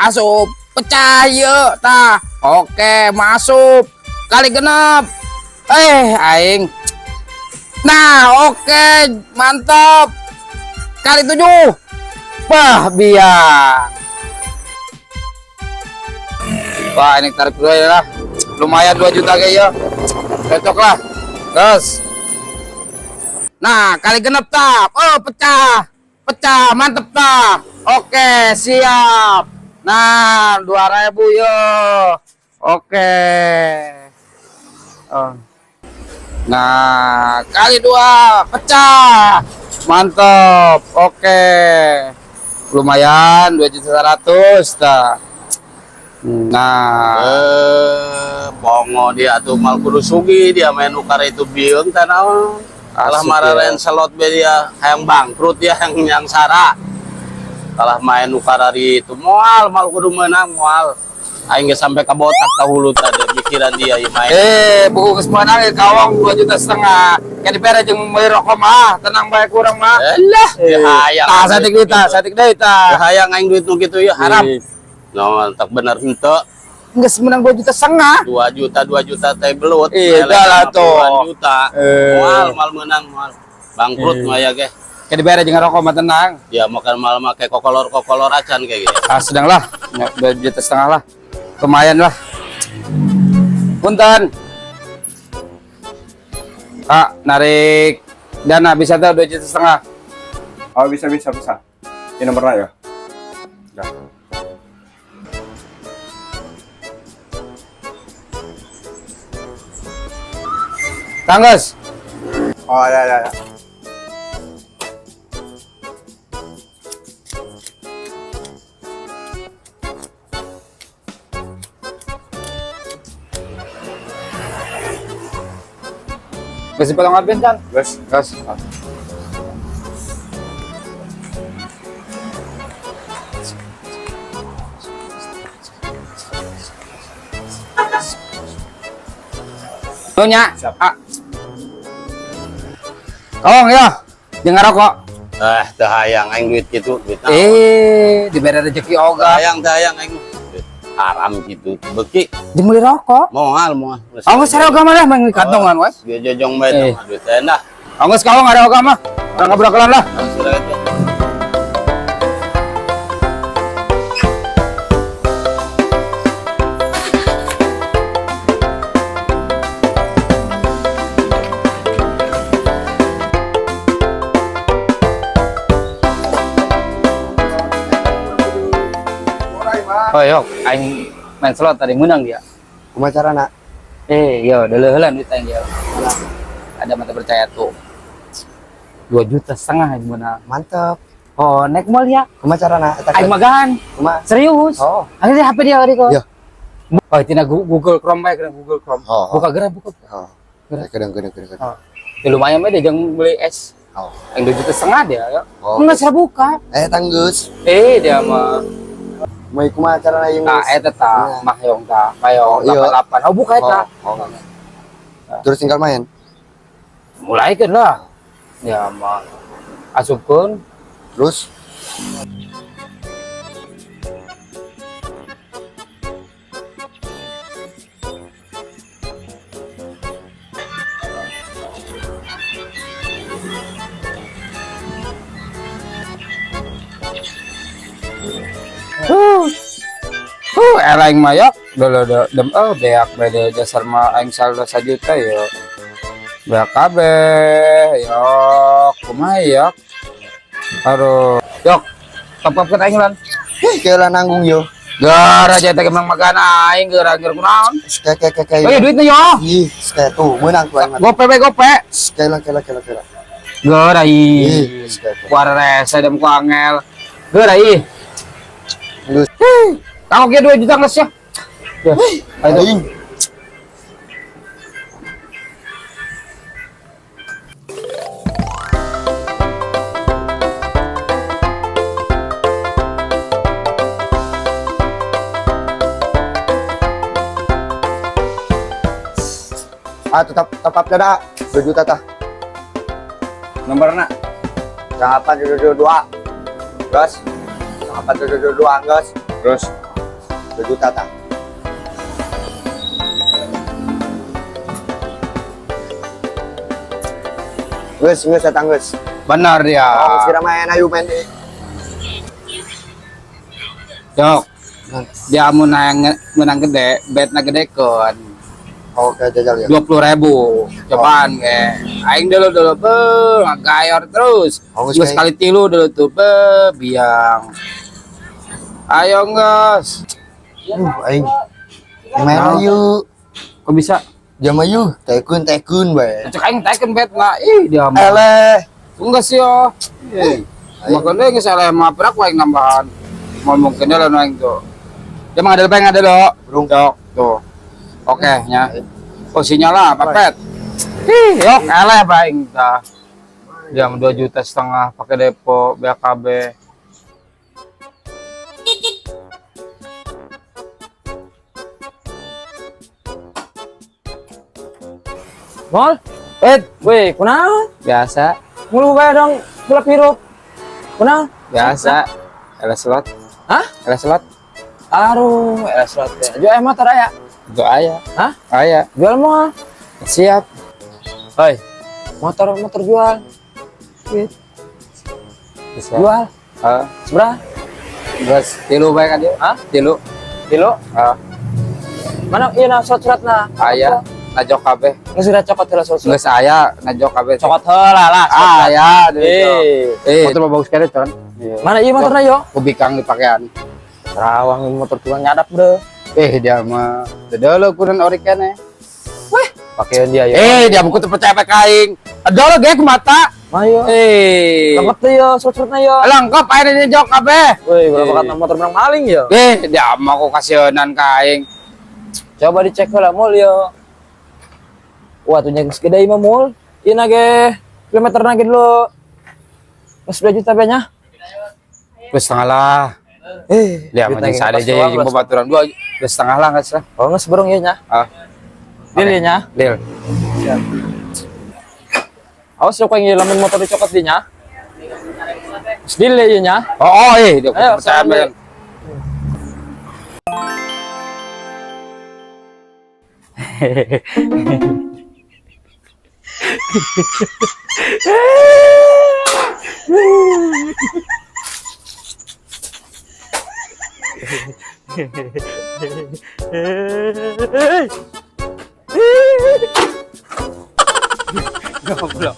Asup, pecah ye tah. Oke, masuk. Kali 6. Eh, aing. Nah, oke, mantap. Kali 7. Wah, biang. Wah, ini tarik dulu ya lah. Lumayan 2 juta kayaknya. Cocok lah. Terus. Nah, kali 6 tah. Oh, pecah. Pecah, mantep tah. Oke, siap. Nah, 2.000 yo. Oke. Oh. Nah, kali 2 pecah. Mantep. Oke. Lumayan 2.100.000 tah. Nah, Pongo dia tuh mal kudu sugih dia main ukar itu bieung teh naon. Kalah Asik, mararen ya. Slot be dia hayang bangkrut dia yang sara. Kalah main ukar hari itu moal mal kudu menang moal. Aing geus sampai ka botak tahulu tadi pikiran dia ieu main. Eh, buku kesemuanya kawang 2,5 juta. Kayak dibere jeung meuli rokok mah, tenang bae kurang mah. Elah, dia hayang. Tah, satik deui tah, satik deui tah. Dia hayang aing duit nu kitu ya haram. Eh. No, tak bener henteu. Geus menang 2,5 juta. 2 juta 2 juta teh belut. Ih, dah lah tuh. 50-an juta. Eh. Moal mal menang moal. Bangkrut mah ya ge. Kayak dibere jeung rokok mah tenang. Ya makan malam make kokolor-kokolor acan kayak gitu. Ah, sedang lah. Ya, 2,5 juta lah. Lumayan lah. Punten. Pak, narik dana bisa tuh 2,5 juta. Oh, bisa bisa bisa. Ini nomornya ya. Ya. Tangges. Oh ya ya ya. Geus dipotong abis kan? Guys, Gas. Nunya. Siap. Ah. Tolong ya, jangan rokok. Eh, teu hayang aing duit kitu, duit naon. Eh, diberi rezeki Teu oga. hayang, teu hayang aing. Duit haram gitu. Beki Dibeli rokok. moal moal. Ongos ada oga mah lah, main kantongan wes. Dia jojong bae Eh. tah duit teh nah. Ongos kau ada oga mah. Orang kabrakelan lah. Sudah itu. Oh yok, aing main slot tadi menang dia. Kumaha carana? Eh, yo, dulu heula duit aing dia. Ada mata percaya tuh. 2,5 juta aing menang. Mantep. Oh, naik moal ya. Kumaha carana? Eta Aing magan. Kumaha? Serius. Oh. Akhirnya HP dia tadi kok. Iya. Oh, tina Google Chrome bae, kena Google Chrome. Oh, oh. Buka gerak, buka. Oh. Kadang kadang kadang. Oh. Ya, lumayan mah dia jangan beli es. Oh. Yang 2,5 juta dia ya. Oh. Enggak saya buka. Eh tanggeus. Eh, dia mah. Mau kumaha carana ieu? Nah, eta tah, Iya. mahyong tah, mayong Oh, iya. 88. Oh, buka eta. Oh, oh. Terus tinggal main. Mulaikeun lah. Ya mah. Asupkeun. Terus Era aing mah yok. Dulu dem oh beak bede dasar mah aing saldo 1 juta yo. Beak kabeh yok, kumaha yok. Aduh, yok. Top up aing lan. Heh, keula nanggung yo. Gara aja teh menang makan aing geura geura kunaon. Ke ke ke ke. Oh iya duitnya yo. Ih, seke tuh menang tuh aing. Gope be gope. Kela kela kela kela. Geura ih. Ih, seke. Kuar rese dem ku angel. Geura ih. Geus. Kamu kia 2 juta geus ya. Ya, ayo. Aing. Ah, tetap tetap dah 2 juta tah. Nomorna 8722. Gas. 8722 gas. terus. 2 juta tah. Geus, geus datang geus. Benar dia. Oh, kira main ayo main deh. Cok. Dia mun menang gede, betna gedekeun. Oke, jajal ya. 20.000 cobaan ge. Aing dulu dulu be ngagayor terus. Oh, geus Geus kayak- kali tilu dulu tuh be biang. Ayo geus. Aing. Main Nah. ayo. Kok bisa? Jam ayo, tekun tekun bae. Cek aing teken betna. Ih dia mah. Eleh. Enggak sih yo. Eh, makanya geus eleh mah perak aing nambahan. Mau mungkin lah aing tuh. Dia mah ada ada lo. Burung. Cok, tuh. Oke nya. Posisinya lah pepet. Ih, yok eleh baing tah. Jam 2,5 juta pakai depo BAKB. Mol, Eh, weh, kunaon? biasa, Mulu bae dong, kulap hirup. Kunaon? biasa. Eleh slot, Hah? eleh slot. Aduh, eleh slot teh. Jual motor aya. Itu aya. Hah? Aya. Jual moal. Siap. Hoi. Motor motor jual. Duit. Bisa. Jual. Heeh. Seberapa? Geus tilu bae ka dieu. Hah? Tilu. Kilo? Heeh. Mana iya nah surat-suratna? Aya najok kabeh. Geus sudah cokot heula surat-surat. Geus aya najok kabeh. Cokot heula lah. Ah, aya Eh. Eh, motor mah bagus kali, Con. Iya. Mana iya motorna yo? Kubikang dipakean. Terawang motor tukang nyadap bro. Eh, dia mah dulu kurang ori kene. Pakaian dia ya. Eh, dia buku terpercaya pakai aing. Dulu ge ku mata. Mayo. Eh. Lengkap tuh yo surat-suratna yo. Lengkap aing ini jok kabeh. Woi, berapa kata motor menang maling yo? Eh, dia mah aku kasihanan ka aing. Coba dicek lah mul yo. Wah, tuh geus gede mah mul. Ieu nage kilometer nage dulu. Geus 2 juta be nya. Dua setengah lah. Eh, Dia mah jeung sade aja jeung babaturan dua dua setengah lah geus lah. Oh, geus berung ieu nya. Ah, Deal ieu nya. deal. Awas yo yang lamun motor dicokot di nya. Geus deal ieu nya. Oh, oh eh, dia Ayo, percaya salam, banget. Goblok.